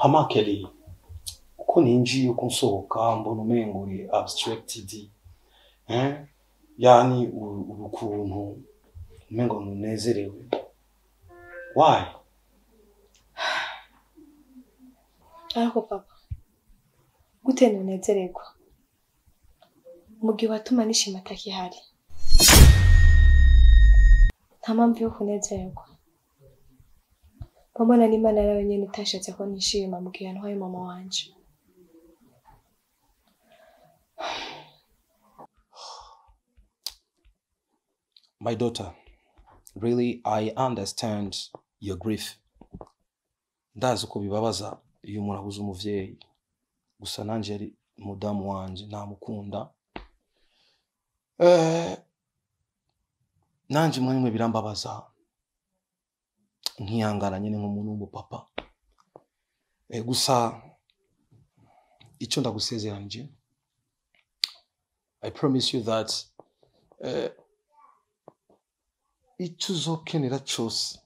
Hama Kelly, uko ninjiye uko nsohoka mbona umengo uri abstracted. Eh? Yani urukuntu umengo ntunezerewe. Why? Ariko papa, gute ntunezererwa mu gihe watuma nishima atakihari? Nta mpamvu yo kunezererwa. Mbona n'Imana yarawe nyene itashatse ko nishima mu gihe yantwaye mama wanje. My daughter, really I understand your grief. Ndazi uko bibabaza iyo umuntu abuze umuvyeyi. Gusa nanje yari mudamu wanje namukunda. Nanje mwanywe birambabaza. Nkihangana nyene nk'umuntu w'umupapa. Gusa icyo ndagusezeranije, I promise you that icyo uzokenera cyose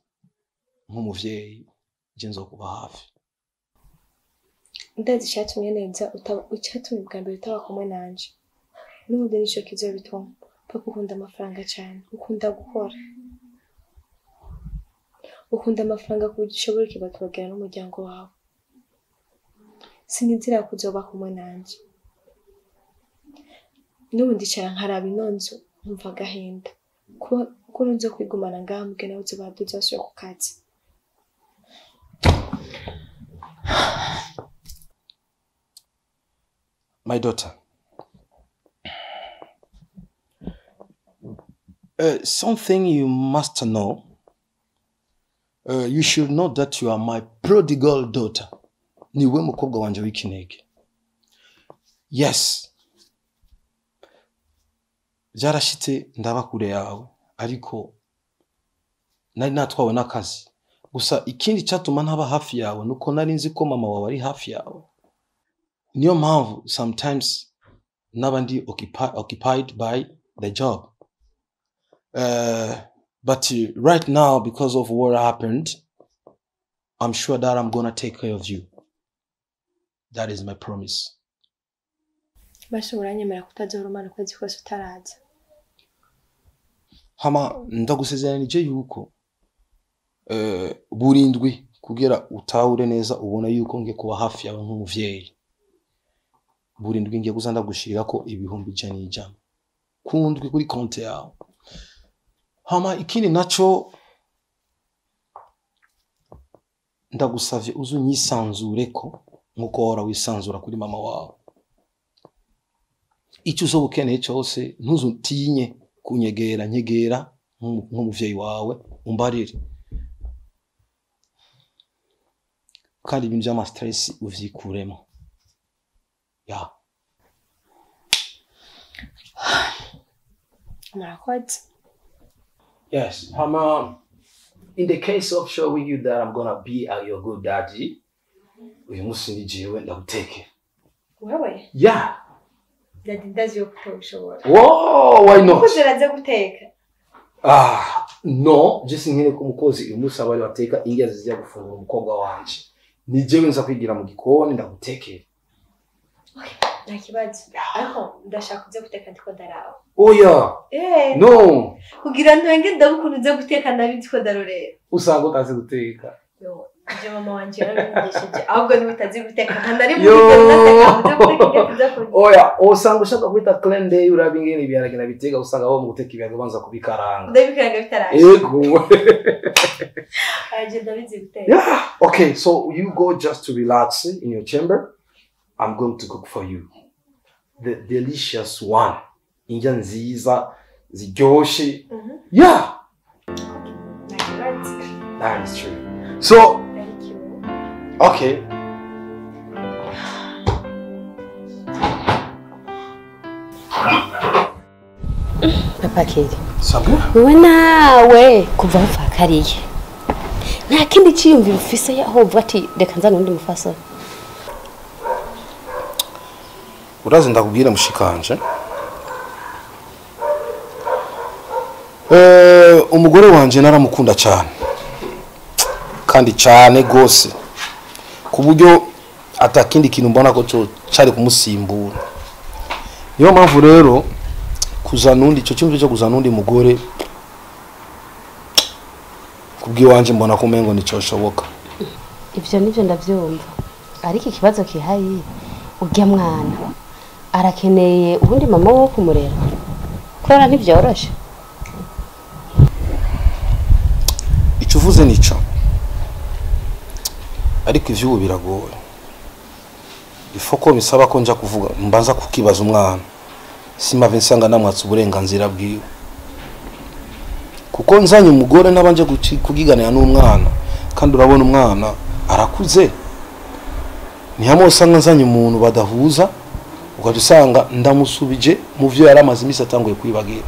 nk'umuvyeyi je nzokuba hafi. Ndazi icyatumye neza icyatumye bwa mbere utaba kumwe nanje. N'ubundi nico kizobituma. Papa ukunda amafaranga cyane, ukunda gukora. Ukunda amafaranga ku buryo ushobora kibatubagira n'umuryango wawe. Sinizera kuzoba kumwe nanje. N'ubundi ndicara nkaraba ino nzu nkumva agahinda. Kuko nzo kwigumana ngaha mugihe nawe uzoba uzasubira ku kazi. My daughter, something you must know. You should know that you are my prodigal daughter. Niwe mukobwa wanje w'ikinege. Yes. Byarashitse ndaba kure yawe, ariko nari natwawe n'akazi. Gusa ikindi cyatuma ntaba hafi yawe nuko nari nzi ko mama wawe ari hafi yawe. Niyo mpamvu sometimes naba ndi occupied by the job. But right now, because of what happened, I'm sure that I'm gonna take care of you. That is my promise. Basi uranyemera kutazora umwana ukwezi kose utaraza. Hama ndagusezeranije yuko burindwi kugira utahure neza ubona yuko ngiye kuba hafi yawe nk'umuvyeyi. Burindwi ngiye kuza ndagushirira ko 100,000 kundwi kuri konti yawe. Hama ikindi naco ndagusavye uzunyisanzureko nkuko wahora wisanzura kuri mama wawe. Icyo uzoba ukeneye cyose ntuzutinye kunyegera, nyegera nk'umuvyeyi wawe umbarire. Kandi ibintu by'ama stress uvyikuremo. Yeah. Murakoze. Yes, Hama, in the case of showing you that I'm gonna be your good daddy, uyu munsi ni jewe ndaguteke. Wewe? Yeah. Daddy ndazi yo kutoshobora. Whoa, why not? Kuko uraza guteka. Ah, no, je sinkene ko umukozi uyu munsi abari bateka indya zijya gufungura umukobwa wanje. Ni jewe nza kwigira mu gikoni ndagutekera. Okay, nta kibazo. Ariko ndashaka kuza guteka ndiko ndaraba. Oya. No. Kugira ntwenge ndabukunda uze guteka nabi ndiko ndarorera. Usanga utazi guteka. Yo, je mama wanje yarabigishije ahubwo niba utazi guteka nta nari mu guteka. Oya, usanga ushaka kwita clean day uraba ingene ibiharage nabiteka usanga bo mu guteka ibiharage banza kubikaranga. Ndabikaranga bitaraje. Yego. Aje ndabizi guteka. Yeah. Okay, so you go just to relax in your chamber. I'm going to cook for you. The delicious one. Indya nziza ziryoshe. Yeah. That is true. So, thank you. Okay. Papa Kelly. Sabwe? Wewe nawe kuva mfakariye. Nta kindi ciyumviro ufise aho uvuga ati reka nzane undi mufasoni. Urazi ndakubwira mushikanje. Umugore wanje naramukunda cyane. Kandi cyane gose. Ku buryo atakindi kintu mbona ko cyo cari kumusimbura. Niyo mpamvu rero kuzana undi, ico cyumviro cyo kuzana undi mugore kubwiwanje mbona ko umengo nicoshoboka. Ivyo nivyo ndavyumva, ariko ikibazo kihari, urya mwana arakeneye ubundi mama wo kumurera, kubera ntivyoroshe. Ico uvuze nico, ariko ivy'ubu biragoye. Ifoko bisaba ko nja kuvuga, mbanza kukibaza umwana, simave nsanga namwatse uburenganzira bwiwe, kuko nzanye umugore nabanje kugiganira n'umwana, kandi urabona umwana arakuze. Ni hamwe usanga nzanye umuntu badahuza, ukajya usanga ndamusubije mu vyo yari amaze iminsi atanguye kwibagira.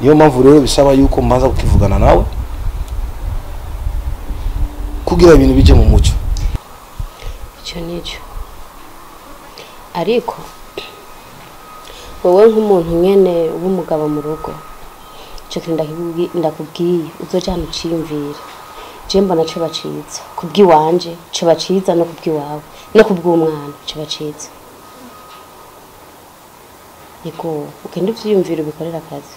Niyo mpamvu rero bisaba yuko mbanza kukivugana nawe kugira ibintu bije mu muco. Icyo nicyo, ariko wowe nk'umuntu nyene w'umugabo mu rugo, ico kintu ndakubwiye uzojana uciyumvire. Je mbona co baciza kubw'iwanje, co baciza no kubw'iwawe no kubw'umwana, co baciza. Yego, ugende uvyiyumvire, ubikorere akazi.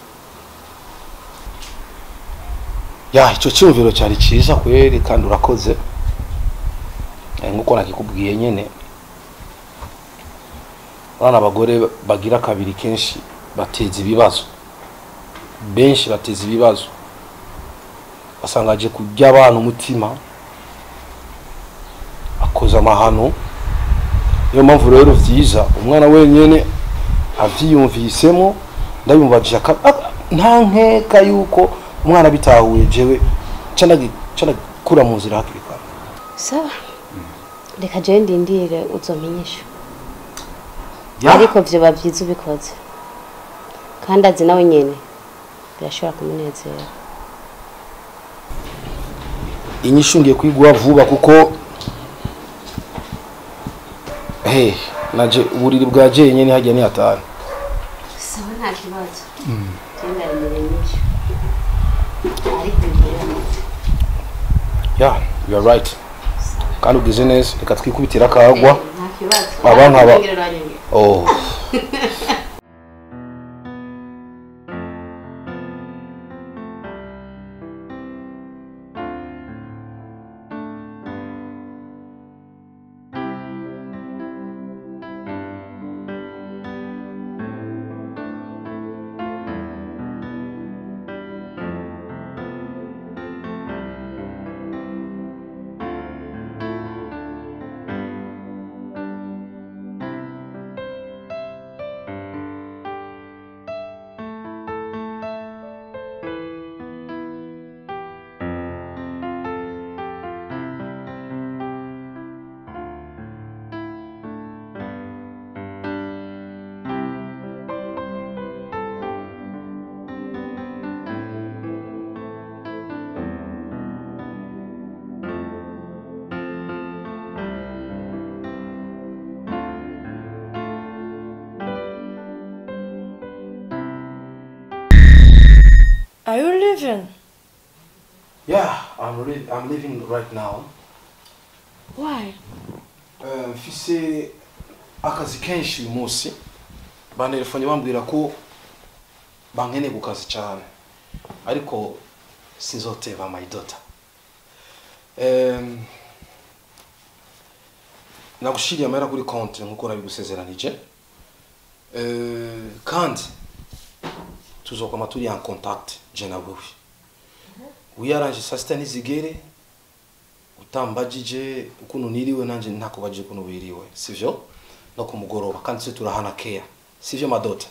Ya, icyo cyumviro cyari cyiza kweri, kandi urakoze. Nkuko nakikubwiye nyene, abana abagore bagira kabiri kenshi bateza ibibazo, benshi bateza ibibazo, basanga aje kurya abana umutima, akoza amahano. Niyo mpamvu rero vyiza umwana wenyene avyiyumvisemo. Ndabimubajije nta nkeka yuko umwana bitahuye, jewe ca ndagikura mu nzira hakiri kare. Sawa, reka jewe ndindire uzomenyesha. Ya. Ariko vyoba vyiza ubikoze, kandi azi nawe nyene birashobora kumunezera. Inyishu ngiye kuyiguha vuba, kuko hey, naje uburiri bwa jenyene hajya ni hatanu. Sawa, nta kibazo, jewe ndarindiriye inyishu, ariko ngiye. Yeah, you are right, kandi ugize neza. Reka twikubitira akagwa. Nta kibazo. Aba oh. Are you leaving? Yeah, I'm leaving right now. Why? Mfise akazi kenshi uyu munsi, bantelefone bambwira ko bankeneye ku kazi cyane, ariko sinzoteba, my daughter. Nagushiriye amahera kuri konti nkuko nabigusezeranije. Kandi tuzokwama turi en contact, je na wewe. Wiyaranje saa sita ntizigere utambajije ukuntu niriwe, nanje ntakubajije ukuntu wiriwe, sivyo? No ku mugoroba kandi se turahana care, sivyo, my daughter?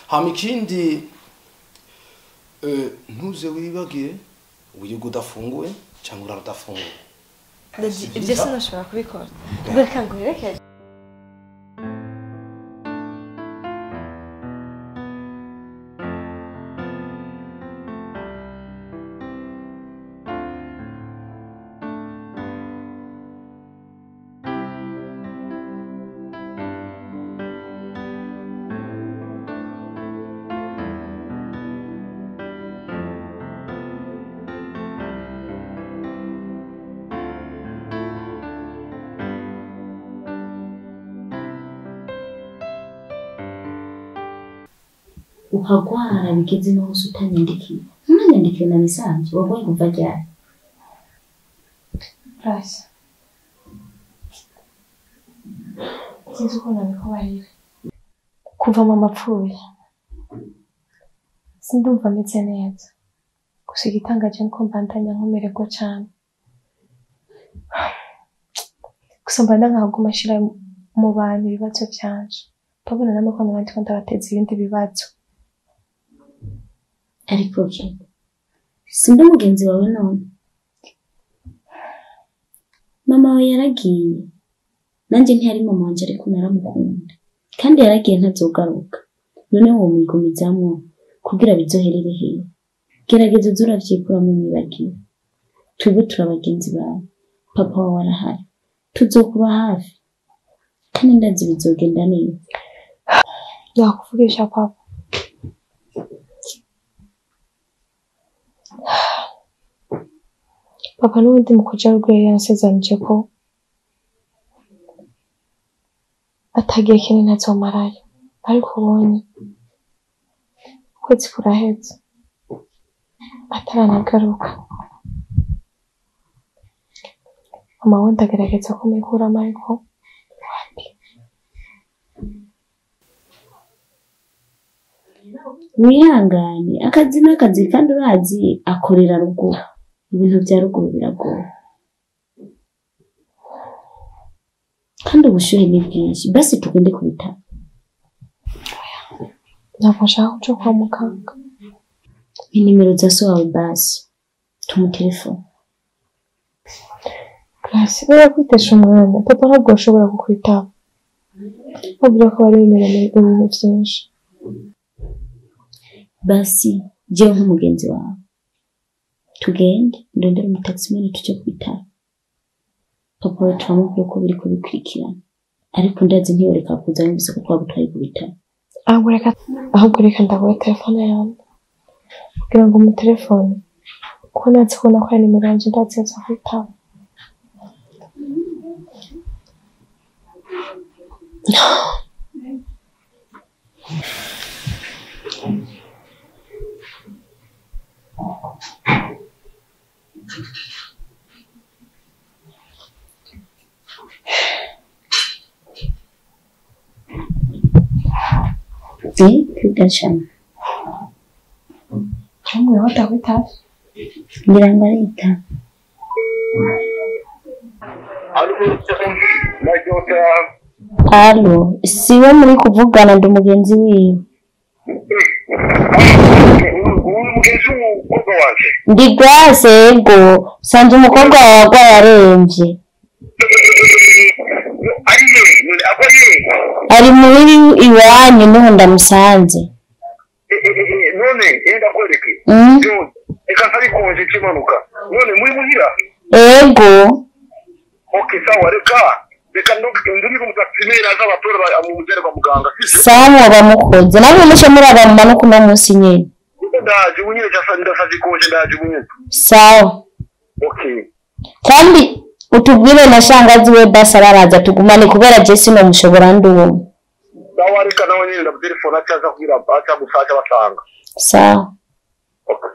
Hama ikindi, ntuze wibagire wirirwa udafunguye cyangwa urara udafunguye. Daddy, ibyo sinashobora kubikora. Reka nguherekeze. Ukagwara bigeze no hose utanyandikiye. Ntunanyandikiye na message, wagwaye kuva ryari? Grace. Sinzi uko nabikubarira. Kuva mama apfuye, sindumva meze neza. Gusa igitangaje nuko mbandanya nkomererwa cane. Gusa mbandanya nkaguma nshira mu bantu ibibazo vyanje. Ndabona namwe ko nabandi ko ndabateza ibindi bibazo. Ariko Kate, sindi mugenzi wawe none. Mama wawe yaragiye. Nanje ntiyari mama wanje ariko naramukunda. Kandi yaragiye ntazogaruka. None wo mwigumizamwo kugira bizoherere hehe? Gerageza uze uravyikuramo mwibagiwe. Twebwe turi abagenzi bawe. Papa wawe arahari. Tuzokuba hafi. Kandi ndazi bizogenda neza. Nakuvugisha papa. Papa n'ubundi mu kuja ruguru yari yansezeranije ko atagiye kinini azomarayo. Ariko ubonye ukwezi kuraheze ataranagaruka. Mama we ndagerageza kumwikuramo ariko wapi. Wihangane, akazi n'akazi kandi urazi akorera ruguru. Ibintu vya ruguru biragoye. Kandi ubushuhe ni bwinshi, basi tugende ku bitaro. Ntabwo nshaka kuja kwa muganga. Inimero za so wawe basi, tumutelefone. Grace, barakwitesha umwanya. Papa ntabwo ashobora kukwitaba. Bavuga ko bari bemerewe ibintu vyinshi. Basi, jewe nk'umugenzi wawe, tugende ndondere umutaximene tuje ku bitaro. Papa wawe turamubwira uko biriko bikurikirana, ariko ndazi ntiyoreka kuza yumvise ko twagutwaye ku bitaro. Ahubwo reka ndagura telefone yanjye kugira ngo umutelefone, kuko nazi kubona ko ari nimero yanje ndazi aza kwitaba. Kugashana. Cyangwa watakwitaba. Ngira ngo arita. Alo, siwe muri kuvugana ndi umugenzi wiwe. Ndi Grace ego, sanze umukobwa wawe agwaye aremvye. Ari muhiri iwanyu niho ndamusanze. None ndakwereke. Eka ntari konje kimanuka. None muri muhira? Ego. Okay, sawa reka. Reka nduri kumutaximera azabatora amumuzere kwa muganga. Sawa bamukoze. Namwe muce muri abamanuka uno munsi nyene. Ndaje unyine cyasa ndasazi konje ndaje unyine. Sawa. Okay. Kandi utubwire na shangazi we basi araraza tugumane kubera Jesse no mushobora nduwo. Sawa reka nawe nyine ndabutelefona cyaza kugira acha gusacha basanga. Sawa. Okay.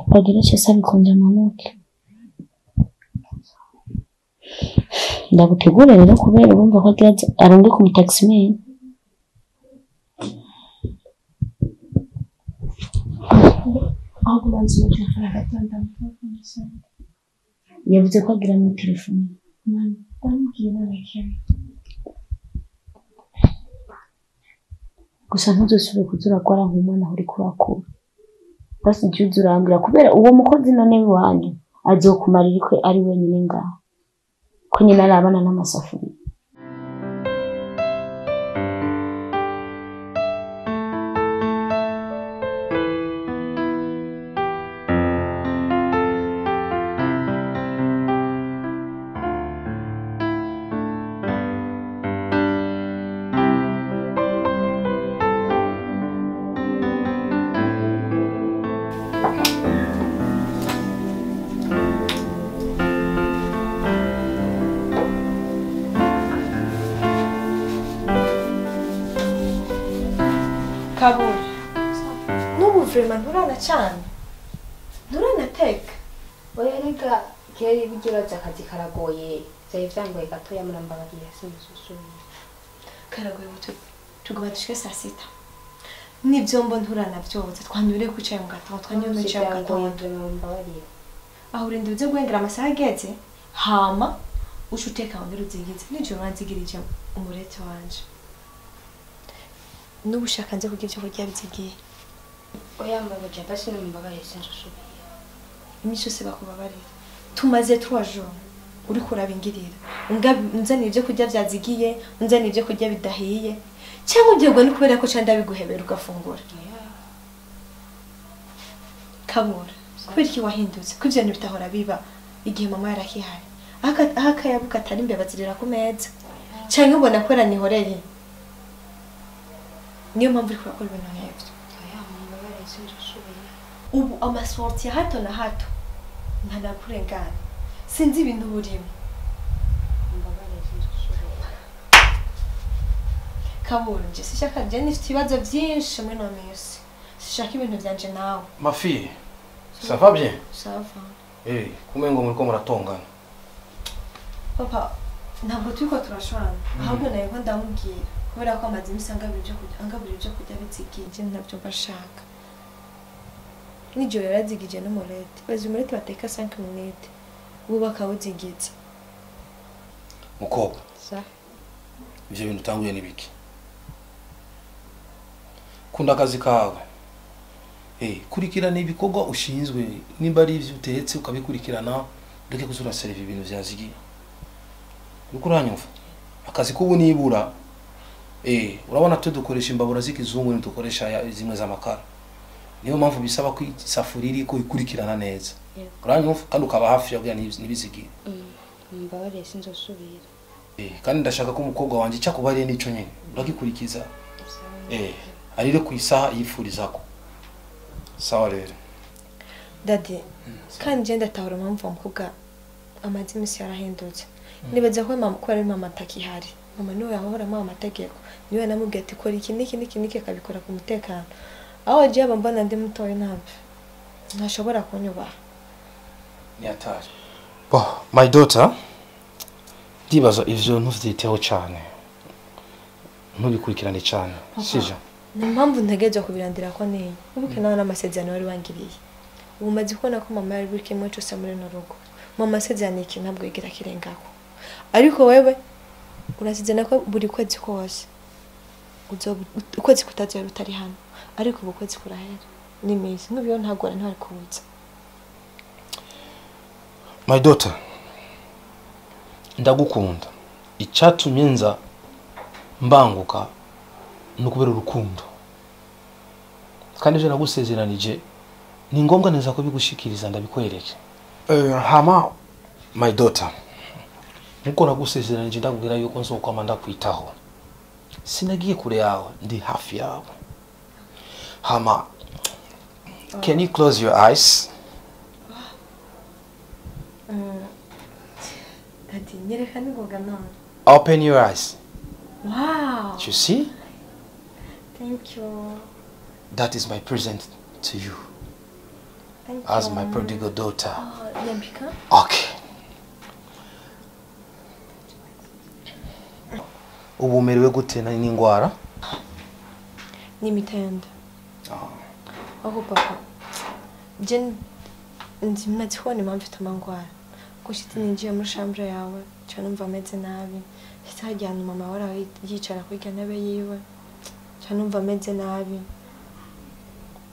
Bagira cyasa bikonje manuke. Ndagutegura rero kubera urumva ko agira arunge ku mutaximene. Ahubwo banza umutelefone agatonda mutelefone. Yavuze ko agira mu telefone. Mama, ndamubwiye nabakene. Gusa ntuzosubire kuza uragwara nk'umwana uriko urakura. Basi jya uza urambwira kubera uwo mukozi none wanyu azokumarira ikwe ari wenyine ngaho. Ko nyine arabana n'amasafuriya. Kabura n'ubu vraiment nturanacana nturanateka. Oya rega kera ibyo akazi karagoye vyari vyangoye gatoya murambabarira sinzosubira. Karagoye buto tuguma dushike saa sita n'ivyombo nturanavyoza twanyure kwicaye mu gatondo twanyure kwicaye mu gatondo murambabarira. Aho urinda uze guhengera amasaha ageze hama uca uteka wongere uzigize nijoro uranzigirije umurete wanje n'ubu ushaka nze kurya ivyo kurya bizigiye. Oya mbabarira basi mumbabarire sinzosubira. Iminsi yose bakubabarira tumaze 3 jours uriko urabingirira unzanira ivyo kurya vyazigiye unzanira ivyo kurya bidahiye cyangwa ugiye ni kubera ko ca ndabiguhebera ugafungura. Kabura kubera iki wahindutse ko ivyo bintu bitahora biba igihe mama yarakihari aho akayabuka atari imbeba zirira ku meza canke ubona ko yaranihoreye niyo mpamvu uriko urakora ibintu nk'ivyo. Oya mumbabarire sinzosubira. Ubu amasorti ya hato na hato ntanakurengana sinzi ibintu burimo. Mumbabarire sinzosubira. Kabura nje sishaka nje nifite ibibazo byinshi muri no minsi sishaka ibintu byanje nawe. Ma fille, ça va bien? Ça va. Eh, kumengo muriko muratongana. Papa, ntabwo turiko turashwana ahubwo nawe ko ndamubwira kubera ko amaze iminsi angabura ibyo kurya bizigiye nje ntabyo mbashaka. Nijoro yarazigije n'umurete bazi umurete bateka 5 minutes ubu bakawuzigiza. Mukobwa sa ivyo bintu utanguye nibiki? Kunda akazi kawe. Kurikirana ibikorwa ushinzwe nimba ari ivyo utetse ukabikurikirana ureke kuzura serve ibintu vyazigiye. Uriko uranyumva? Akazi kubu nibura urabona twe dukoresha imbabura z'ikizungu ni dukoresha zimwe z'amakara. Niyo mpamvu bisaba ko isafuriya iriko ikurikirana neza. Uranyumva? Kandi ukaba hafi ya nibizigiye. Mumbabarire sinzosubira. Kandi ndashaka ko umukobwa wanje icakubariye nico nyene uragikurikiza. Arire ku isaha yifurizako. Sawa rero. Daddy, kandi nje ndatahura impamvu umukobwa amaze iminsi yarahindutse. Nibaza ko mama ko ari mama atakihari. Mama niwe yahora amuha amategeko. Niwe namubwiye ati kora iki n'iki n'iki n'iki akabikora ku mutekano. Aho agiye aba mbona ndi mutoya ntabwo ntashobora kunyubaha. Ni hatari. Bon, my daughter, ndibaza ivyo ntuvyiteho cane. Ntubikurikirane cane. Sije. Ni impamvu ntegereje kubirandira ko niyo. Ubuke nawe n'amasezerano wari wangiriye. Ubu maze kubona ko mama yari buri kimwe cyose muri no rugo. Mama asezerana iki ntabwo yigira kirengako. Ariko wewe urasezerana ko buri kwezi kose ukwezi kutazoba utari hano. Ariko ubu kwezi kurahera. Ni minsi n'ubiyo ntagora ntari kuza. My daughter, ndagukunda. Icatumye nza mbanguka nukubera urukundo. Kandi ivyo nagusezeranije ni ngombwa neza ko bigushikiriza ndabikwereke. Hama my daughter, nkuko nagusezeranije ndakubwira yuko nzokwama ndakwitaho. Sinagiye kure yawe, ndi hafi yawe. Hama, can you close your eyes? Daddy, nyereka ningoga none. Open your eyes. Wow. You see? Thank you. That is my present to you. Thank as you. My prodigal daughter. Oh, Nyambika? Okay. Ubu umerewe gute n'ingwara? Ni mitende. Aho papa. Je nzimaze kubona impamvu ituma ngwara. Gushitse ninjiye muri chambre yawe, nca numva ameze nabi. Shitse harya hantu mama ahora yicara kuri irya ntebe yiwe, nca numva ameze nabi.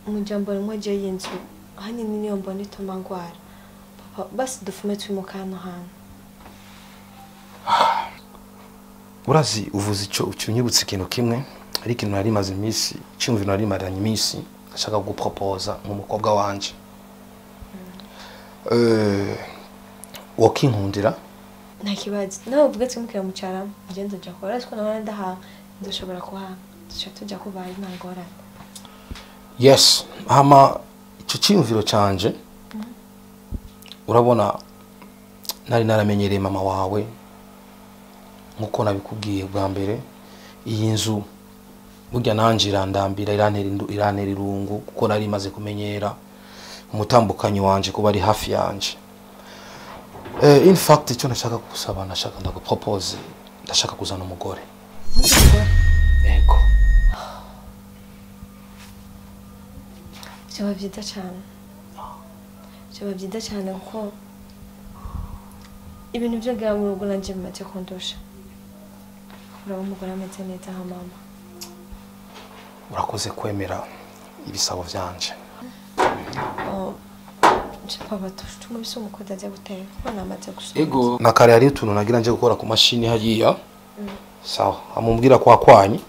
Mu jambo rimwe je y'inzu, ahanini niyo mbona ituma ngwara. Papa, basi dufume twimuka hano hantu. Urazi uvuze ico ucunyibutse ikintu kimwe, ariko ikintu nari maze iminsi, cyumviro nari maranye iminsi, ashaka guproposa mu mukobwa wanje. Wokinkundira? Nta kibazo. Nawe uvuga twimukira mu cyarama, nje nzoja kuba, ariko nawe ndaha nzoshobora kuhaba. Duca tuja kubaye nta ngorane. Yes, hama ico cyumviro canje. Urabona nari naramenyereye mama wawe nkuko nabikubwiye bwa mbere, iyi nzu Burya nanje irandambira, irantera irungu kuko nari maze kumenyera umutambukanyi wanje kuba ari hafi yanje. In fact icyo nashaka kugusaba, nashaka ndagupropose, ndashaka kuzana umugore. Ego. Byaba byiza cyane. Byaba byiza cyane kuko ibintu byo ngira mu rugo nanje bimaze kundusha. Uraba umugore ameze neza nka mama. Urakoze kwemera ibisabo byanje. Papa tushituma biso umukozi aje guteka kuko namaze gusoma. Ego na kare hari utuntu nagira nje gukora ku mashini hariya. Sawa, amumbwira kwa kwanyi.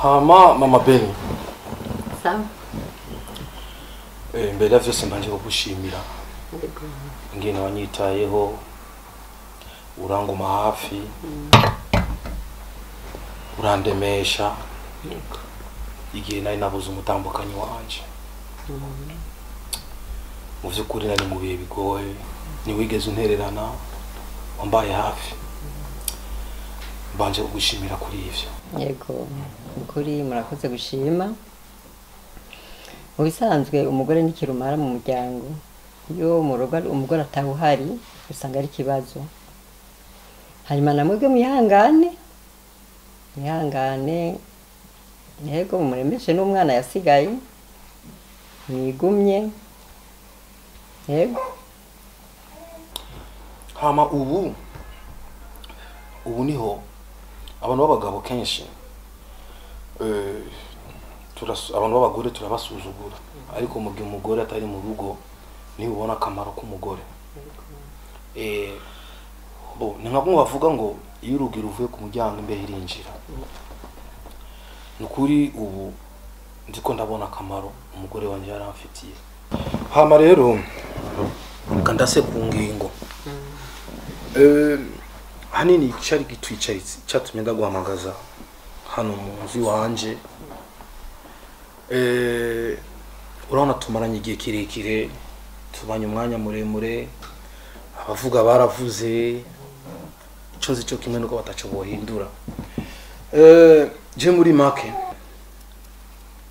Hama mama Beni. Sawa. Mbere ya vyose mbanje kugushimira. Ingene wanyitayeho, uranguma hafi, urandemesha. Igihe nari nabuze umutambukanyi wanje. Mu vy'ukuri nari mu bihe bigoye, ntiwigeze untererana, wambaye hafi. Mbanje kugushimira kuri ivyo. Yego, ukuri murakoze gushima. Mu bisanzwe umugore ni kirumara mu muryango. Iyo mu rugo umugore atawuhari usanga ari kibazo. Hanyuma namwebwe mwihangane. Mwihangane. Yego muremeshe n'umwana yasigaye. Mwigumye. Yego. Hama ubu niho abantu b'abagabo kenshi abantu b'abagore turabasuzugura, ariko mu gihe umugore atari mu rugo niho ubona akamaro k'umugore. Bo ni nka kumwe bavuga ngo iyo urugi ruvuye ku muryango imbeho irinjira. Nukuri ubu ndiko ndabona akamaro umugore wanje yaramfitiye. Hama rero kandase ku ngingo. Hanini cyari gitwicaritse cyatumye ndaguhamagaza hano mu nzu wanje. Urabona tumaranye igihe kirekire, tubanye umwanya muremure, abavuga baravuze, ico nzi cyo kimwe nuko bataco bohindura. Je muri make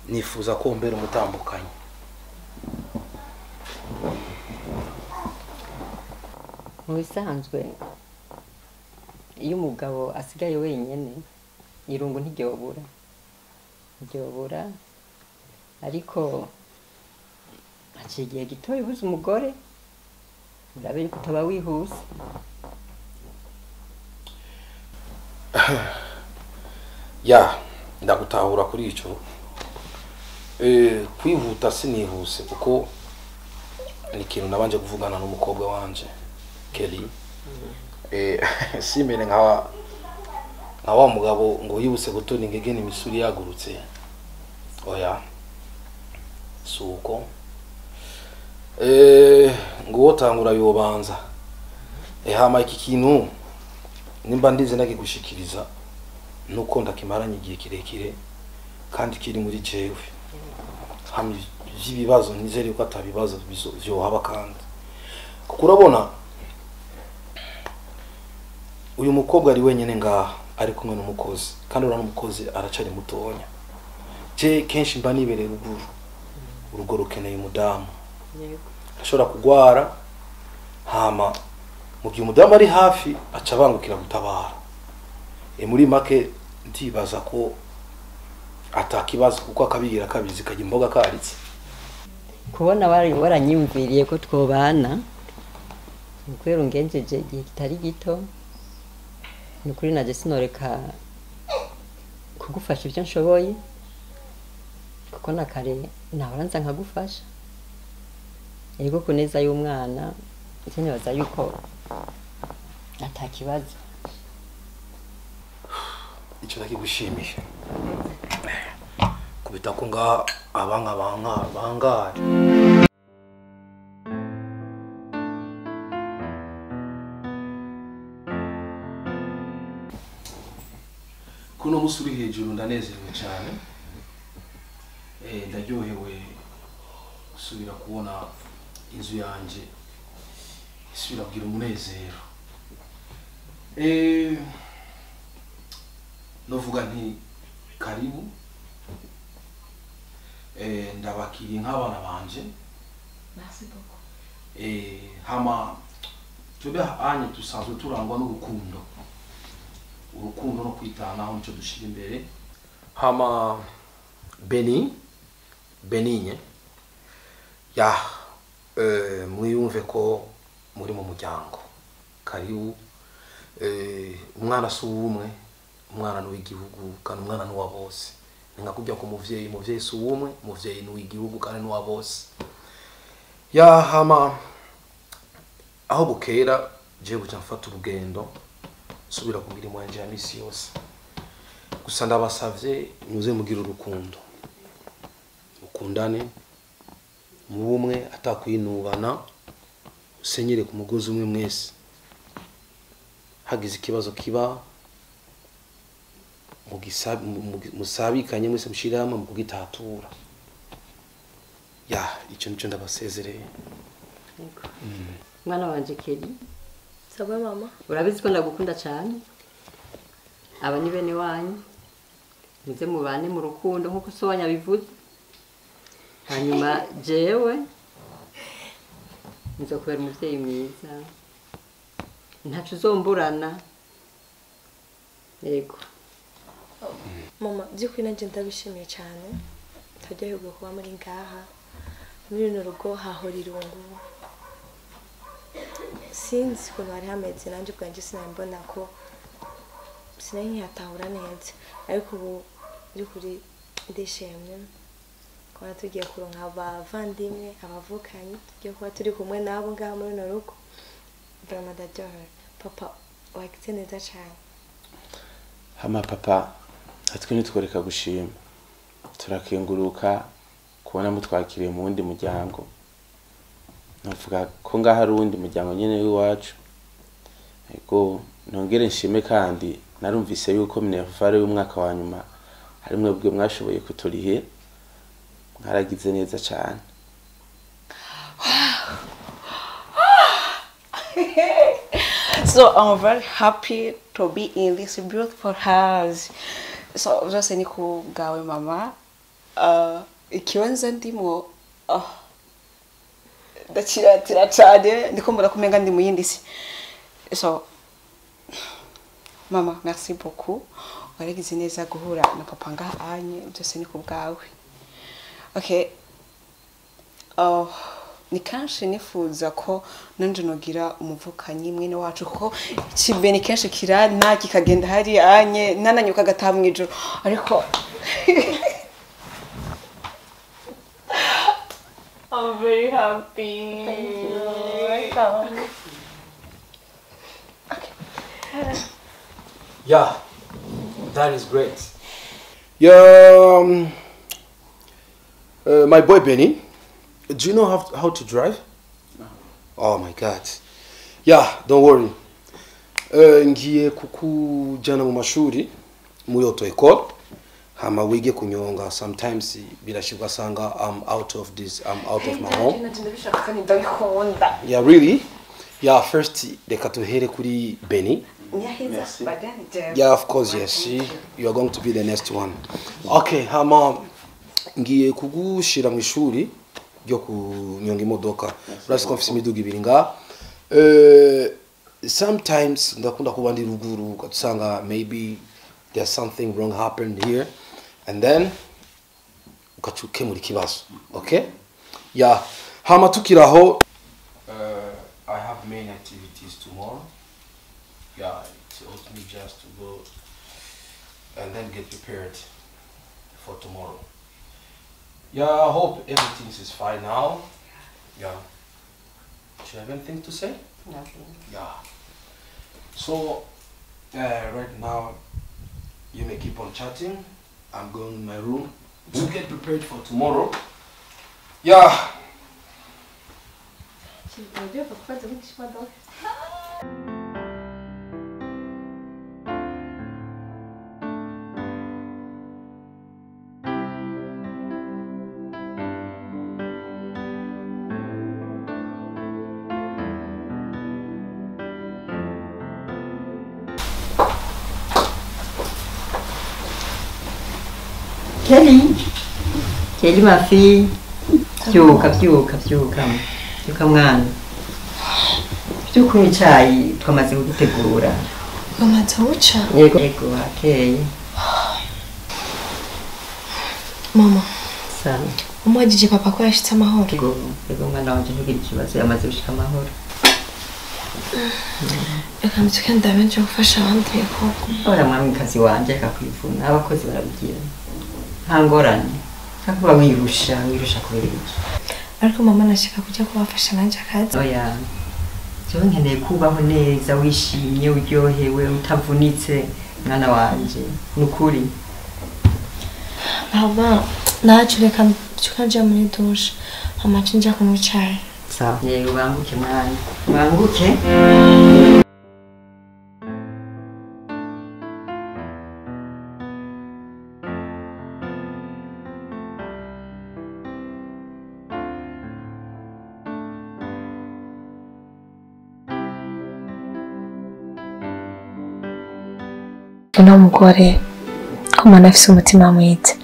nifuza ko mbere umutambukanyi. Mu bisanzwe iyo umugabo asigaye wenyene irungu ntiryobura. Ntiryobura ariko haciye igihe gito ubuze umugore, urabe yuko utaba wihuse. Ya, ndagutahura kuri ico. Kwihuta sinihuse kuko ni ikintu nabanje kuvugana n'umukobwa wanje Kelly. Simene nka wa mugabo ngo yibutse gutona ingegene imisuri yagurutse. Oya. Suko. Ngo tangura yobanza. Hama iki kintu nimba ndize ndakigushikiriza nuko ndakimaranye igihe kirekire kandi kiri muri jewe. Hamwe ibibazo nizere ko atabibazo vyohaba kandi. Kuko urabona uyu mukobwa ari wenyene ngaha ari kumwe n'umukozi, kandi urabona umukozi aracari mutonya. Je kenshi mba nibereye ruguru. Urugo rukeneye umudamu. Ashobora kugwara hama mu gihe umudamu ari hafi aca bangukira gutabara. Muri make ndibaza ko atakibazo kuko akabigira kabizi kajya imboga karitse. Kubona wari waranyimviriye ko twobana ukwera ungenjeje igihe kitari gito, nukuri naje sinoreka kugufasha ibyo nshoboye kuko na kare nahora nza nkagufasha. Yego kuneza y'umwana nibaza yuko atakibazo. Icyo ndakigushimiye. Kubita ko ngaha abanka banka bangaye. Kuno musi uri hejuru ndanezerewe cyane. Ndaryohewe gusubira kubona inzu yanje isubira kugira umunezero. Novuga nti karibu. Ndabakiriye nk'abana banje. Merci beaucoup. Hama twebwe anye dusanzwe turangwa n'urukundo. Urukundo no kwitanaho nico dushira imbere. Hama Beni Beninye ya mwiyumve ko muri mu muryango. Karibu. Umwana si uwumwe, umwana ni uw'igihugu kandi umwana ni uwa bose. Ni nka kurya ku muvyeyi, umuvyeyi si uwumwe, umuvyeyi ni uw'igihugu kandi ni uwa bose. Ya hama aho bukera jewe buca mfata urugendo nsubira ku mirimo yanje ya misi yose. Gusa ndabasavye muze mugire urukundo, mukundane mu bumwe atakwinubana, usenyere ku mugozi umwe mwese. Hagize ikibazo kiba musabikanye mwese mushirama mu kugitatura. Ya icyo nico ndabasezereye. Mwana wanje Keri. Sawa mama. Urabizi ko ndagukunda cyane. Aba ni bene wanyu. Muze mubane mu rukundo nkuko so wanyu abivuze. Hanyuma jewe nzokubera umuvyeyi mwiza. Ntacu uzomburana. Yego. Mama, by'ukuri nanjye ndabishimiye cyane. Ntaryoherwa kuba muri ngaha. Muri runo rugo hahora irungu. Sinzi ukuntu hari hameze, nanjye ubwanjye sinabibona ko sinari nkihatahura neza. Ariko ubu by'ukuri ndishimye kuba tugiye kuronka abavandimwe, abavukanyi, tugiye kuba turi kumwe nabo ngaha muri runo rugo. Vraiment ndaryohewe. Papa wagize neza cyane. Hama papa, atwe nitworeka gushima. Turakenguruka kubona mutwakiriye mu wundi muryango. Navuga ko ngaha ari uwundi muryango nyene w'iwacu. Ego nongere nshime kandi narumvise yuko minerval y'umwaka wa nyuma hari mwebwe mwashoboye kuturihira. Mwaragize neza cyane. So I'm very happy to be in this beautiful house. So byose ni ku bwawe mama. Ikibanza ndimo ndakiratira cyane, ndiko mbona kumenga ndi mu yindi si. So mama, merci beaucoup. Waragize neza guhura na papa ngaha anye, byose ni ku bwawe. Okay. Ni kenshi nifuza ko nanje nogira umuvukanyi mwene wacu, kuko ikibeni kenshi kirana kikagenda hari anye nananyuka gataha mu ijoro, ariko I'm very happy. Thank you. Welcome. Okay. Yeah, that is great. Yeah, my boy Benny, do you know how to drive? No. Oh my God. Yeah, don't worry. Ngiye kukujana mu mashuri muri auto école. Hama wige kunyonga. Sometimes birashirwa sanga I'm out of this, I'm out of my home. Yeah, really? Yeah, first reka tuhere kuri Benny. Yeah, of course, yes. You are going to be the next one. Okay, hama ngiye kugushira mu ishuri ryo kunyonga imodoka. Urazi ko mfise imiduga ibiri nga. Sometimes ndakunda kuba ndi ruguru ugasanga maybe there's something wrong happened here and then ukacukemura ikibazo. Okay? Yeah. Hama tukiraho I have many activities tomorrow. Yeah, it ought me just to go and then get prepared for tomorrow. Yeah, I hope everything is fine now. Yeah. Do you have anything to say? Nothing. Yeah. So, right now, you may keep on chatting. I'm going in my room. To get prepared for tomorrow. Yeah. Kelly, Kelly ma fille, vyuka vyuka vyuka vyuka mwana, vyuka unywa icayi twamaze kugitegura. Bamaze guca? Yego yego hakeye. Mama, sawa. Umwajije papa ko yashitse amahoro? Yego yego mwana wanje ntugire ikibazo yamaze gushika amahoro. Reka mbyuke ndabe nje gufasha abandi ibikorwa. Oya mwamikazi wanje reka kwivuna abakozi barabigira. Nta ngorane kuba wirusha wirusha kubera iki? Ariko mama nashaka kujya kubafasha nanje akazi. Oya jewe nkeneye kubaho neza wishimye uryohewe utavunitse mwana wanje nukuri. Mama nacu reka mbyuke nje muri dushe hama nce nja kunywa icayi. Sawa yego banguke mwana banguke. Uno mugore ko umuntu afise umutima mwiza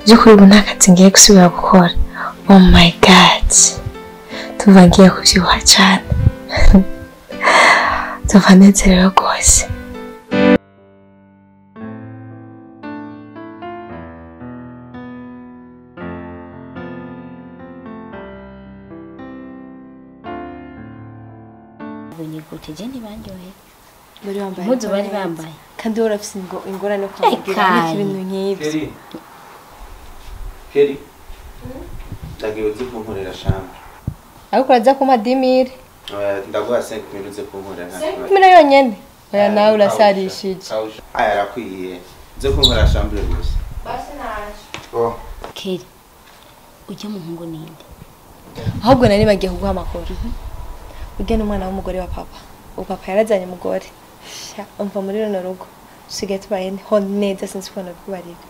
by'ukuri ubu nta kazi ngiye gusubira gukora. Oh my god, tuva ngiye kubyibuha cyane, tuva nezerewe rwose. Babonye gute je ntibanyohe bari bambaye impuzu bari bambaye kandi wowe urafise ingorane yo kwambara ibintu nk'ibyo. Kelly. Kelly. Ndagiye uze kunkorera shamba. Ariko uraza kumpa 10000. Oya ndaguha 5000 uze kunkorera nta kibazo. 1000 yonyene? Oya nawe urasarishije. Aya arakwiye. Uze kunkorera shamba gusa. Basi naje. Oh. Kelly. Ujya muhungu ninde? Ahubwo nari bagiye kuguha amakuru. Ujya n'umwana w'umugore wa papa. Ubu papa yarazanye umugore. Umva muri runo rugo dusigaye tubayeho neza sinzi ukuntu bikubarira.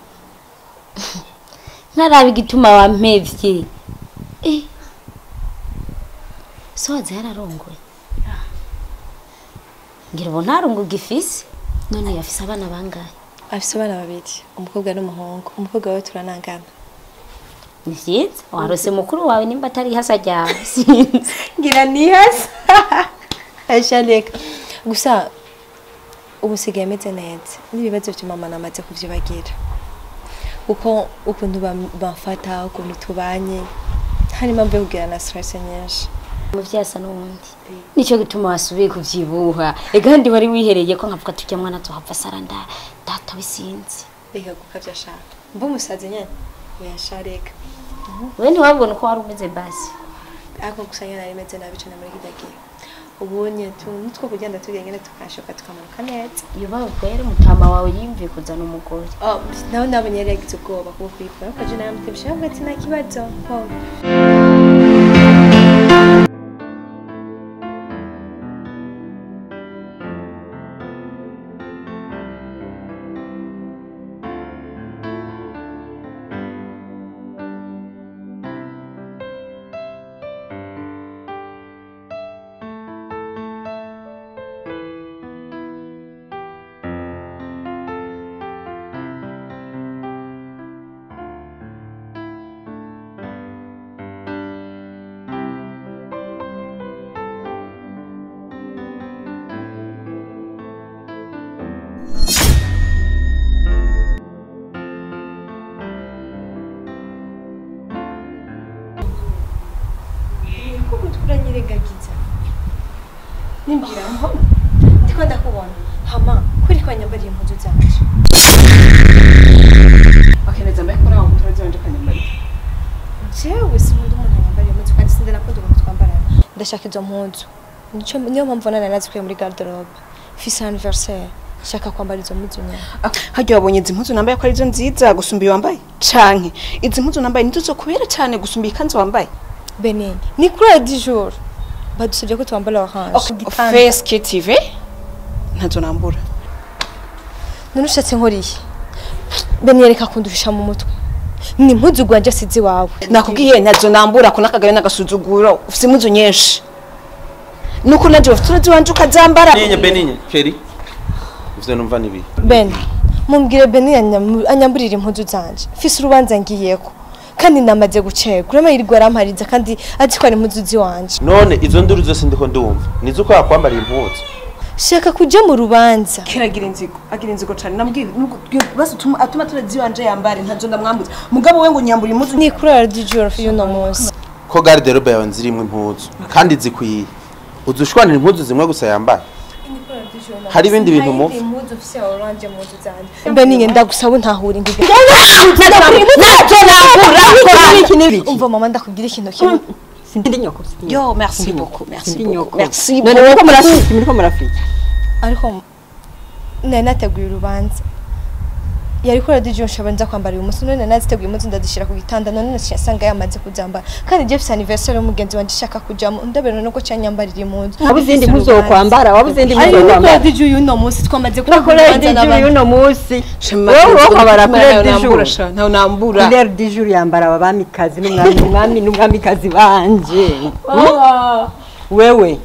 Ntaraba igituma wampevye. Soza yararongoye. Ngira ubu nta rungu gifise. None yafise abana bangahe? Afise abana babiri, umukobwa n'umuhungu. Umukobwa we turanangana. Ni vyiza warose mukuru wawe nimba atari hasa ryawe sinzi. Ngira ni hasa. Ashaleka. Gusa ubu sigaye meze neza n'ibibazo bya mama namaze kuvyibagira kuko ukuntu bamfata ukuntu tubanye hari impamvu yo kugira na stress nyinshi. Muvyasa n'uwundi nico gituma wasubiye kuvyibuha ega ndi wari wihereye ko nkavuga tujya mwana tuhava saranda data wisinzi. Reka gukavya shaka mba umusazi nyene uyashareka. Wewe ntiwabona uko wari umeze basi? Ariko gusa nyene nari meze nabi cane muri kirya gihe. Ubonye nutwo kugenda tugenda tukashoka tukamanuka neza. Iyo bakwere mutama wawe yimviye kuzana umugore. Oh, nawe nabonye yari yagize ubwoba kuko kwikora ariko je naramutebye avuga ati nta kibazo. Nimbwira mpo ndiko ndakubona hama kuri kwa nyambariye impuzu zanje. Okay neza mbe kora ngo turaje kanyambariye. Jewe sinkunda umuntu anyambariye impuzu kandi sinde nakunda umuntu twambarana. Ndashaka izo mpuzu. Nico niyo mpamvu nana nazikuye muri garde-robe. Fise anniversaire Shaka kwambara izo mpuzu nyene. Harya wabonye izi mpuzu nambaye ko ari zo nziza gusumba iyo wambaye? Canke izi mpuzu nambaye nizo zokubera cane gusumba ikanzu wambaye? Benini, ni kuri du jour. Badusabye ko twambara orange. Face KTV ntazo nambura. None ushatse nkoriye. Beni yereka kundusha mu mutwe. Ni impuzu gwanje sizi wawe. Nakubwiye ntazo nambura ko nakagaye nagasuzuguro. Ufite impuzu nyinshi. Nuko naje ufite urazi wanje ukazambara. Ninye Beninye, Keri. Ivyo numva nibi. Ben, mumbwire Beni anyamburira impuzu zanje. Mfise urubanza ngiyeko. Kandi namaze gucegwa. Urama yirirwa arampariza kandi azi ko ari impuzu ziwanje. None izo nduru zose ndiko ndumva. Nizo ko yakwambara impuzu. Shaka kuja mu rubanza. Keragira inzigo, agira inzigo cyane. Namubwiye basi atuma turazi wanje yambare ntazo ndamwambuza. Mugabo we ngo nyambura impuzu ni kuri du jour y'uno munsi. Ko garde robe yawe nzirimwe impuzu kandi zikwiye. Uzushwanira impuzu zimwe gusa yambaye. Hari ibindi bintu mu impuzu ufise orange mu mpuzu zanje. Beninye ndagusaba ntahura ingiga. Umva mama ndakubwira ikintu kimwe. Sindi nyoko. Yo merci beaucoup, merci beaucoup. Merci. None muriko murafiki, muriko murafiki. Ariko nari nateguye urubanza. Yari kora DJ nshabanza kwambara uyu munsi none naziteguye impuzu ndazishira ku gitanda none nasanga yamaze kuzambara. Kandi Jeff anniversaire y'umugenzi wanje shaka kujamo ndabera nuko cyanyambarira impuzu. Wabuze indi mpuzu wo kwambara, wabuze indi mpuzu wo kwambara. Ariko DJ uyu munsi twamaze gukora urubanza uyu munsi. Wowe wo kwambara kuri DJ nta nambura. Kuri DJ yambara abamikazi n'umwami n'umwamikazi banje. Wewe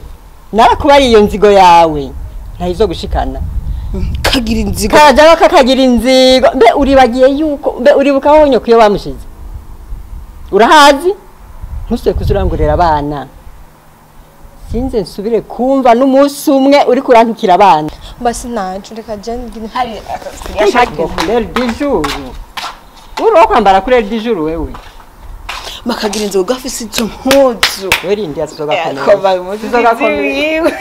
narakubari iyo nzigo yawe ntayizo gushikana. Kagira inzigo. Kajaga kakagira inzigo. Mbe uribagiye yuko mbe uribuka aho nyoko iyo bamushize. Urahazi? Ntusubire kuzurangurira abana. Sinze nsubire kumva n'umunsi umwe uri kurantukira abana. Basi nacu reka je ngine. Hari yashaka couleur du jour. Uro kwambara couleur du jour wewe. Makagira inzigo gafise izo mpuzu. Werindi azogakomeza. Tuzogakomeza.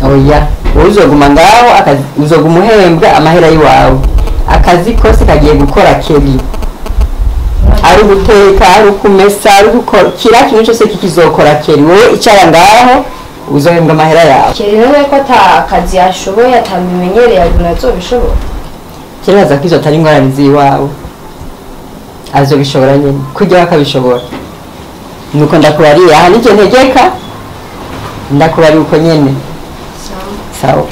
Oya, uzoguma ngaho uzoguma uhembwa amahera yiwawe. Akazi kose kagiye gukora Keri. Ari guteka, ari kumesa, ari gukora kira kintu cyose kikizokora Keri. Wowe icara ngaho uzohembwa amahera yawe. Keri nawe ko ata kazi yashoboye atamimenyereye aguma azobishobora. Keri aza kwizo atari ingorane ziwawe. Azobishobora nyene, kujya akabishobora. Nuko ndakubariye aha nije ntegeka. Ndakubari uko nyene. Sawa.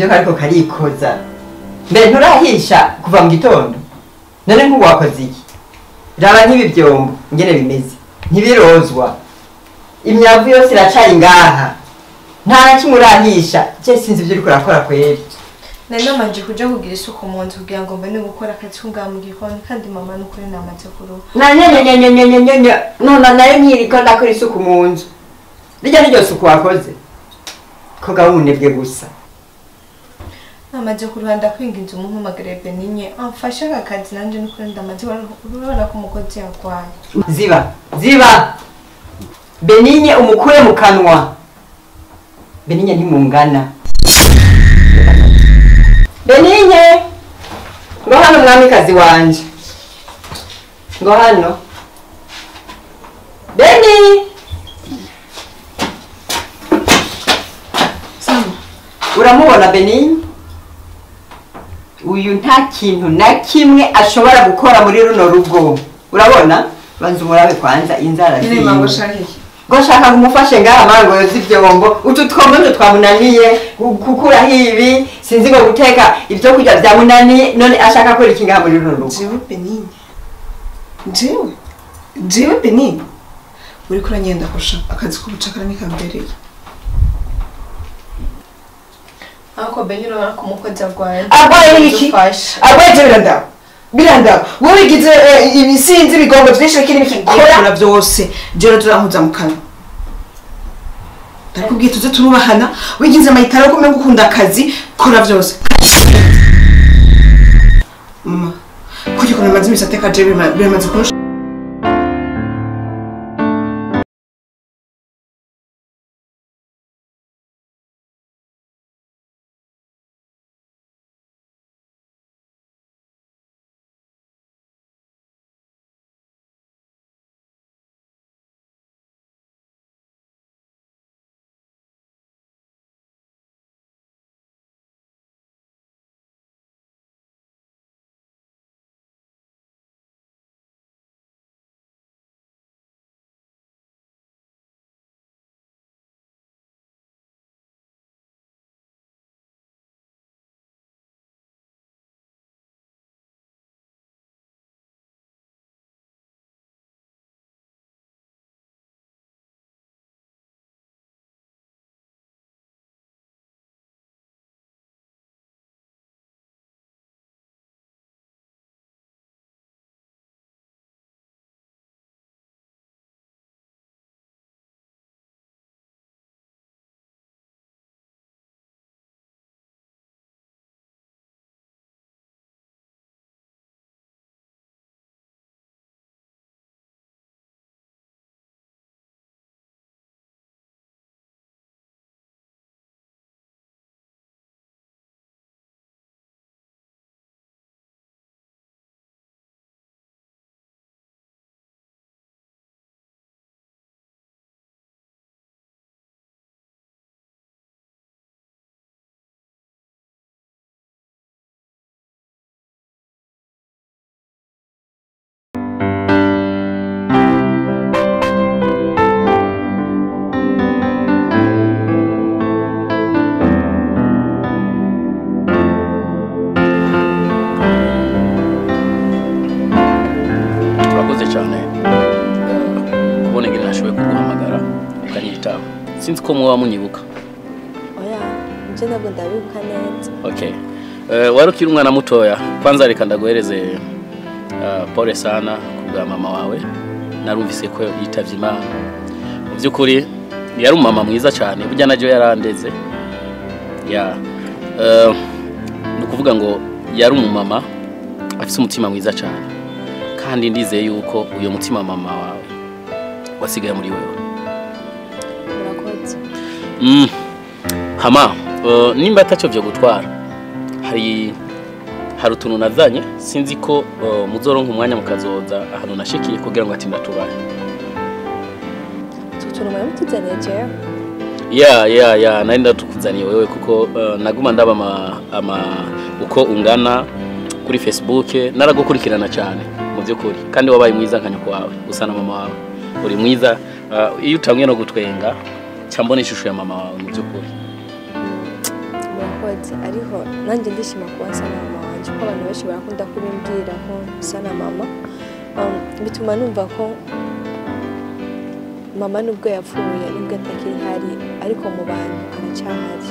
Ibyo kariko karikoza. Mbere nturahisha kuva mu gitondo. None nk'ubu wakoze iki? Raba nk'ibi byombo ingene bimeze. Ntibirozwa. Imyavu yose iracari ngaha. Nta na kimwe urahisha. Je sinzi ibyo uriko urakora kweri. Nari namanje kuja kugira isuku mu nzu kugira ngo mbone gukora akazi ko ngaha mu gikoni kandi mama n'ukuri namaze kuruha. Na nya none nayo nkiriko ndakora isuku mu nzu. Rijya niryo suku wakoze. Ko gahunebwe gusa. Namaze kuruha ndakwinginze umumpamagare Beninye amfashe aka kazi nanje n'ukuri ndamaze urabona ko umukozi yarwaye. Ziba, ziba. Beninye umukure mu kanwa. Beninye ntimungana. Beninye, ngo hano mwamikazi wanje. Ngo hano. Beni! Sama. Uramubona Beninye? Uyu nta kintu na kimwe ashobora gukora muri runo rugo. Urabona? Banza umurabe kwanza inzara Nyine mama ushaka iki? Ngo shaka kumufashe ngaha mango yoza ivyombo. Utu twombo nitwo twamunaniye gukuraho ibi, sinzi ngo guteka ibyo kurya vyamunaniye, none ashaka gukora iki ngaha muri runo rugo? Jewe Beninye. Jewe? Jewe Beninye? Uriko uranyenda kurusha akazi k'ubucakara ntikambereye. Ariko Beninye urabona ko umukozi arwaye. Arwaye iki? Arwaye je birandaba. Birandaba. Wowe wigize ibisinzi ibigongo vyinshi bikiri biki kora byose. Jewe turankuza mu kanwa. Ndakubwiye tuze turubahana, wigize amayitara ko umenga ukunda akazi, kora vyose. Mama, kuki kuna mazi misateka je biramaze kunsha. Sinzi ko muba munyibuka. Oya, nje ntabwo ndabibuka neza. Okay. Wari ukiri umwana mutoya. Kwanza reka ndaguhereze pole sana kubwa mama wawe. Narumvise ko yitavye Imana. Mu byukuri yari umama mwiza cyane, burya naje yarandeze. Ya. Nukuvuga ngo yari umumama afise umutima mwiza cyane. Kandi ndizeye yuko uyo mutima mama wawe wasigaye muri wewe. Hama, nimba ataco vyo gutwara hari utuntu nazanye sinzi ko muzoronka umwanya mukazoza ahantu nashikiye kugira ngo atinda tubaye. Tutuntu mwamutuzaniye jewe? Ya nari ndatukuzaniye wewe kuko naguma ndaba ama uko ungana kuri Facebook naragukurikirana cyane mu byukuri kandi wabaye mwiza nka nyoko wawe usa na mama wawe uri mwiza iyo utamwe no gutwenga cyambona ishusho ya mama wawe mu byukuri. Urakoze, ariko nanjye ndishima kuba nsa na mama wanje, kuko abantu benshi barakunda kubimbwira ko nsa na mama. Bituma numva ko mama nubwo yapfuye, nubwo atakiri hari, ariko mu bantu aracyahari.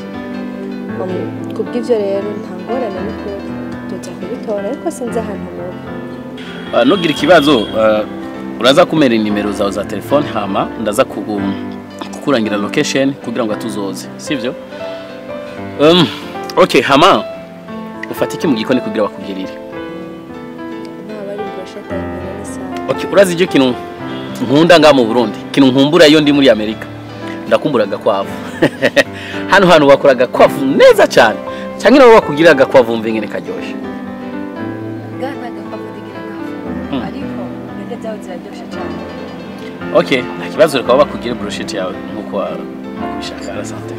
Kubw'ivyo rero nta ngorane n'ukuri nzoza kubitora, ariko sinzi ahantu muba. Nugira ikibazo uraza kumera inimero zawe za telefone, hama ndaza kukurangira location kugira ngo atuzoze, sivyo? Okay, hama ufata iki mu gikoni kugira bakugirire? Naba ari brochette y'inyama n'isaha. Okay, urazi icyo kintu nkunda nga mu Burundi, kintu nkumbura iyo ndi muri Amerika, ndakumbura agakwavu. Hano hantu bakora agakwavu neza cyane, cyangwa nabo bakugira agakwavu mve ngene karyoshe. Gana agakwavu ndigira nkavu, ariko ndetse zawe ziraryoshe cyane. Okay, nta kibazo, reka bakugire brochette yawe nkuko ubishaka. Asante.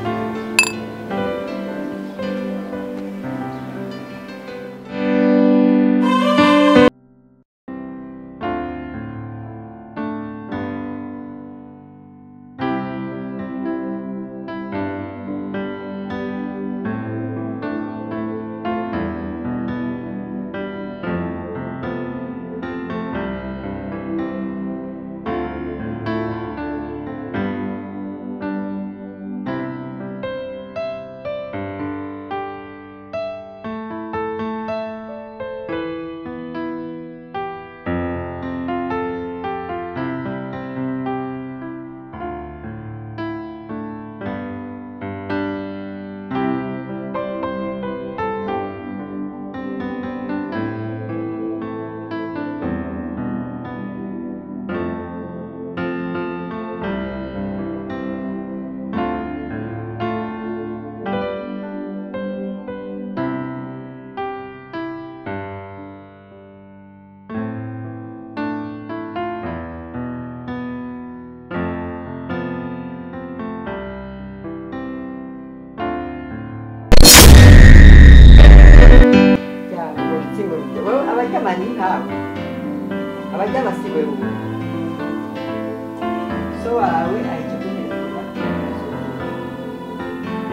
So wawe ahita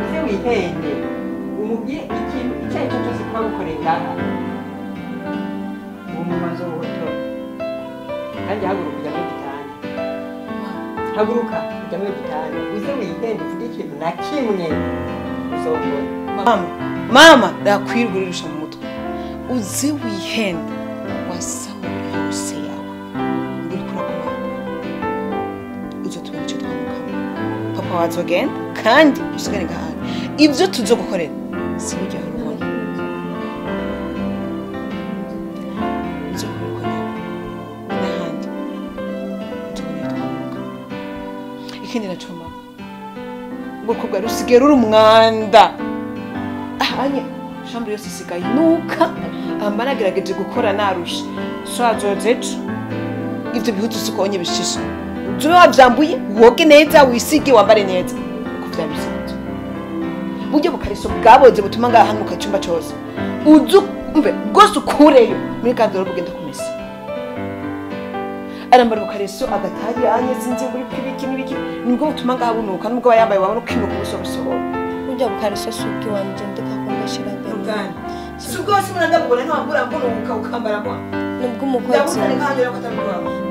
uze wihende umubwire ikintu icyo ari cyo cyose twagukoreye ngaha, uwo mumaze ubuhotora. Kandi haguruka ujya muri gitanda, haguruka ujya muri gitanda, uze wihende uvuge ikintu na kimwe uzongora. Mama, mama ndakwirwa mu mutwe, uze wihende wasama yose yawe nguri kurakoma uzotubona icyo twamukama. Papa wazogenda kandi usigare ngaha, ibyo tuzogukorera sibijya urubona uzokorera n'ahandi tubone twamuka. Ikindi naco mama, ubwoko bwa rusigaye ruri umwanda ahanye, shambure yose isigaye inuka, amara agerageje gukora narusha so azoze ejo ivyo bihutu sikonye bishisha, uzobe wavyambuye woge neza wisige wambare neza uko vyari bisanzwe. Buryo bukariso bwaboze butuma ngaha hanuka icyumba cyose, uzu umve bwose ukureyo muri kandi bugenda kumesa. Arambara bukariso agatari anye sinzi ngo ibiki n'ibiki, nibwo butuma ngaha bunuka, nubwo yambaye wabona ukinuka ubuso busohora. Burya bukariso si ubwiwanje, ndeka kumbeshera bene. Si ubwose murandabubona ntiwambura mbunuka ukambara mwa. Nibwo umukozi.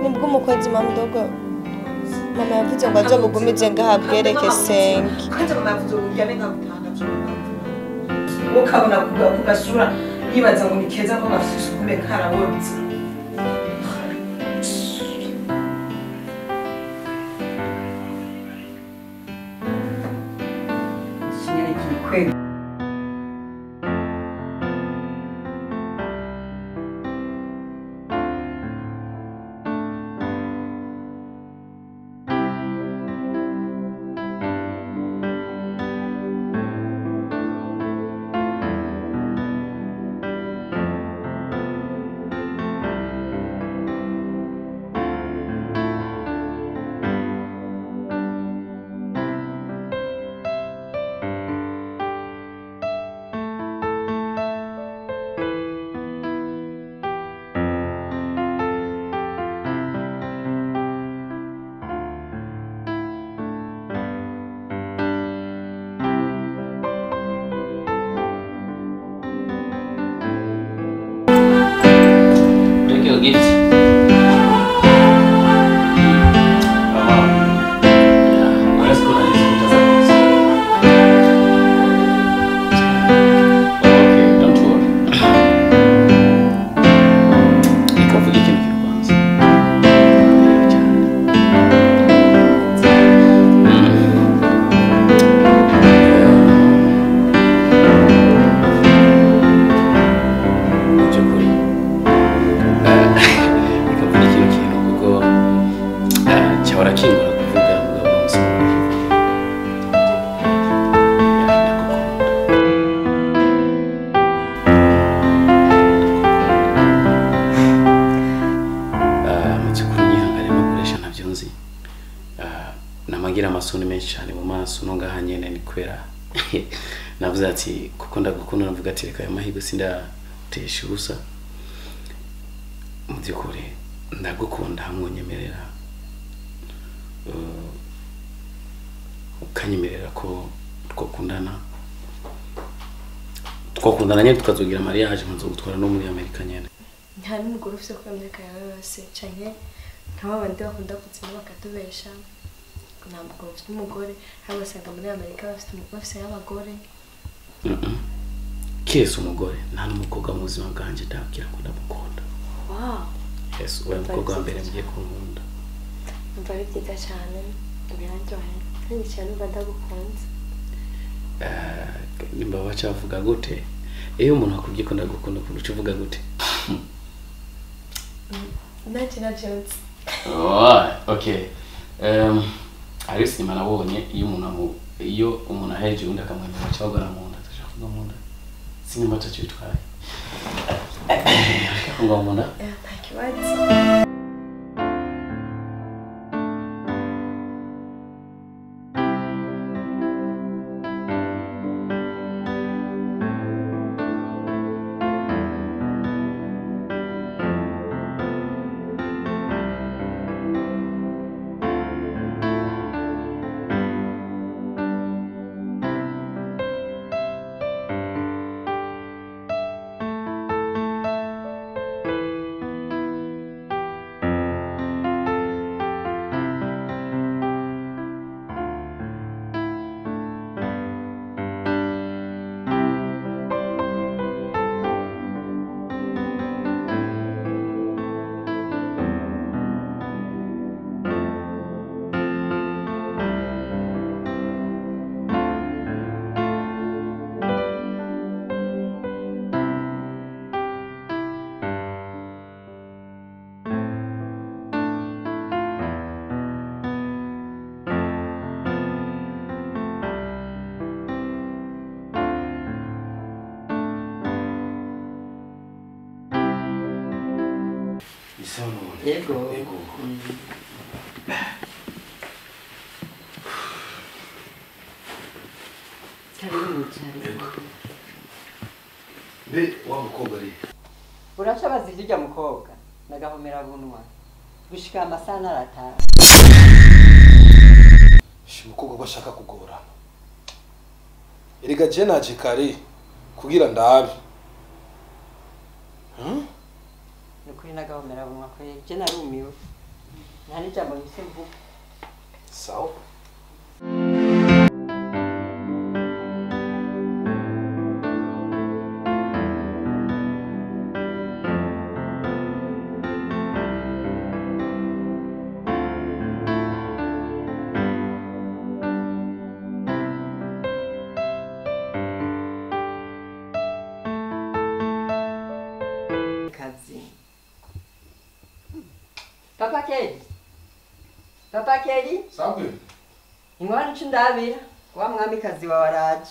Nibwo umukozi mama ndogo. Mama yavuze ngo azobugumize ngaha bwereke senge. Kwanza mama yavuze ngo uryame nka gutanga ukabona kugasura yibaza ngo ni keza ko gafite isuku mbe karabonetse. no ngaha nyene ni kwera navuze ati kuko ndagukunda navuga ati reka ayo mahirwe sindatesha ubusa. Mu by'ukuri ndagukunda hamwe unyemerera ukanyemerera ko twakundana nyine tukazogira mariage nkazo gutwara no muri Amerika nyene. Nta n'umugore ufise ko imyaka yawe yose canke nk'aba bandi bakunda kuzima bakatubesha nta mugabo ufite umugore haba usanga muri Amerika bafise abagore. Kese umugore nta n'umukobwa mu buzima bwanje ndabwira ko ndamukunda. Wow. Yes, uwo mukobwa wa mbere mgiye kunkunda. Umva ari byiza cyane biraryoheye kandi cyane umva ndagukunze. Nimba bacavuga gute iyo umuntu akubwiye ko ndagukunda ukuntu uvuga gute? Nanje navyonse. Oh, okay. Hari sinema nabonye iyo umuntu iyo umuntu aheje undi akamwemera cyagora mu nda atashaka mu nda. Sinema tacho bitwaye. Ngo mu nda? Nta kibazo. Yego. Yego. Mbe wa mukobwa ari uraca bazivye urya mukobwa nagahomera bunwa gushika amasaha narataha. Shi mukobwa ko ashaka kugora. Erega je naje kare kugira ndabe. Nukuri nagahomera bunwa ko je narumiwe nta n'ijambo mfise mvuga. Sawa. Papa Kelly. Papa Kelly? Sabwe. Ingwani cindabira wa mwamikazi wawe araje.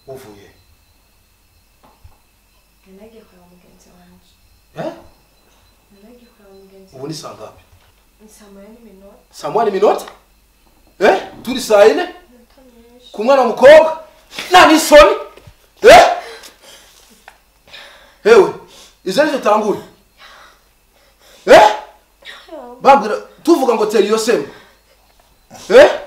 Uvuye. Nagiye kuraba mugenzi wanje. Eh? Nagiye kuraba mugenzi. Ubu ni saa ngapi? Ni saa moya n'iminota. Saa moya n'iminota? Eh? Turi saa ine? Ku mwana w'umukobwa? Nta n'isoni? Eh? Hewe. Izo nizo tangura. Eh? Babwira tuvuga ngo teri yo sema. Eh?